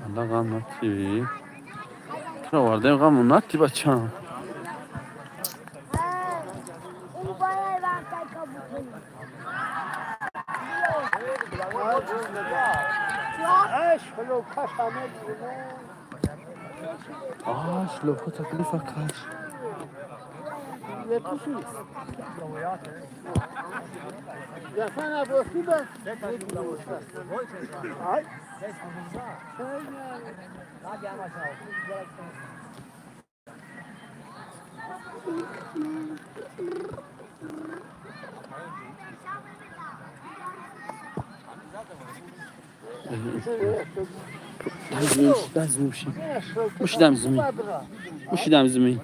Алла ғам натӣ. Овардем, ғаму натӣ, бачам. Аш лока таклифа каш. Мушидам зумин, мушидам зумин.